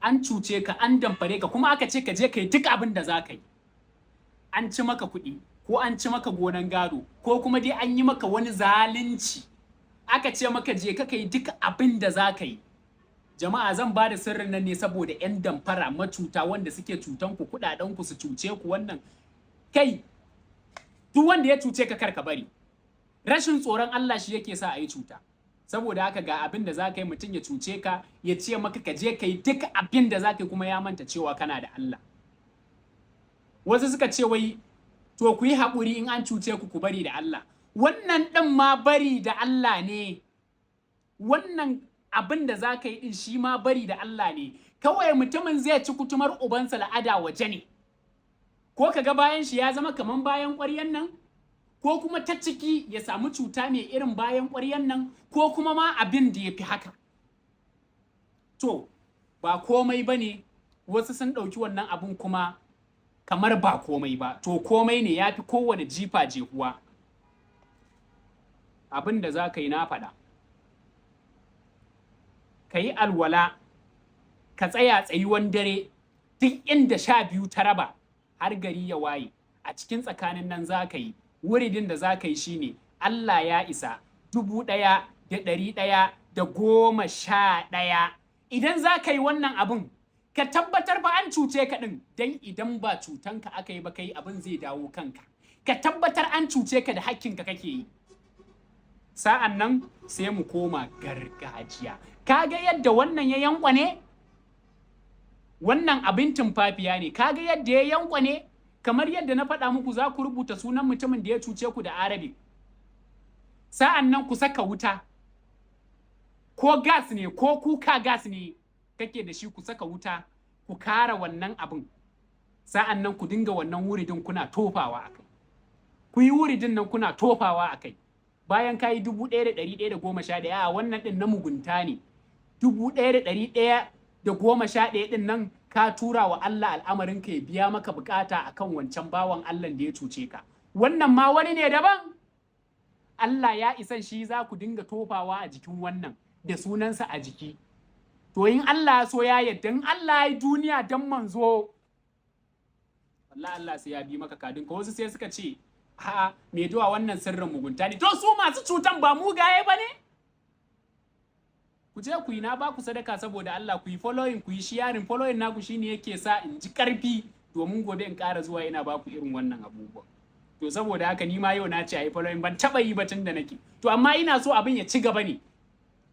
An cuce ka, an damfare ka, kuma aka ce ka je ka yi duk abin da za ka yi. An ci maka kuɗi, ko an ci maka gonan gado, ko kuma dai an yi maka wani zalunci, aka ce maka je ka yi duk abin da za ka yi. Jama'a, zan ba da sirrin nan ne saboda 'yan damfara, macuta wanda suke cutan ku, kuɗaɗen ku, su cuce ku. Wannan kai, duk wanda ya cuce ka, kar ka bari. Rashin tsoron Allah shi yake sa a yi cuta. Saboda haka, ga abin da za ka yi. Mutum ya cuce ka, ya ce maka ka je ka yi duk abin da za ka yi, kuma ya manta cewa kana da Allah. Wasu suka ce wai to ku yi haƙuri, in an cuce ku, ku bari da Allah. Wannan ɗin ma bari da Allah ne. Wannan abin da za ka yi ɗin, shi ma bari da Allah ne. Kawai mutumin zai ci kutumar ubansa la'ada waje ne, ko ka ga bayan shi ya zama kaman bayan ƙwaryan nan, ko kuma ta ciki ya samu cuta mai irin bayan ƙwaryan nan, ko kuma ma abin da ya fi haka. To ba komai ba ne. Wasu sun ɗauki wannan abin kuma kamar ba komai ba. To komai ne, ya fi kowane jifa jehuwa. Abin da za ka yi, na faɗa: ka yi alwala, ka tsaya tsayuwan dare, duk inda 12 ta raba har gari ya waye. A cikin tsakanin nan za ka yi wuridin da za ka yi, shine Allah ya isa 1111. Idan za ka yi wannan abun, ka tabbatar ba an cuce ka ɗin, don idan ba cutanka aka yi ba, kai abin zai dawo kanka. Ka tabbatar an cuce ka da hakkinka kake yi. Sa'an nan sai mu koma gargajiya. Kaga yadda wannan ya yankwane? Wannan abin tumfafiya ne. Kaga yadda ya yankwane? Kamar yadda na faɗa muku, za ku rubuta sunan mutumin da ya cuce ku da Arabic. Sa'an nan ku saka wuta, ko gas ne, ko cooker gas ne kake da shi, ku saka wuta, ku kara wannan abin. Sa'an nan ku dinga wannan wuridin kuna tofawa a kai. Ku yi wuridin nan kuna tofawa a kai. Bayan ka yi 1111, a wannan ɗin na mugunta ne. 1111 ɗin nan, ka tura wa Allah al'amarin ka, ya biya maka bukata akan wancan bawan Allah da ya cuce ka. Wannan ma wani ne daban. Allah ya isan shi za ku dinga tofawa a jikin wannan da sunansa a jiki. To in Allah so ya yadda, in Allah ya duniya dan manzo, wallahi Allah sai ya bi maka kadin ka. Wasu sai suka ce, "Ha, me duwa, wannan sirrin mugunta ne." To su masu cutan ba mugaye ba ne? Ku je ku yi. Na ba ku sadaka saboda Allah. Ku yi following, ku yi sharing. Following naku shine yake sa in ji karfi domin gobe in ƙara zuwa ina ba ku irin wannan abubuwan. To saboda haka, ni ma yau na ce ayi following. Ban taba yi ba tun da nake. To amma ina so abin ya ci gaba ne,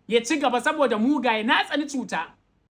ya ci gaba, saboda mugaye, na tsani cuta.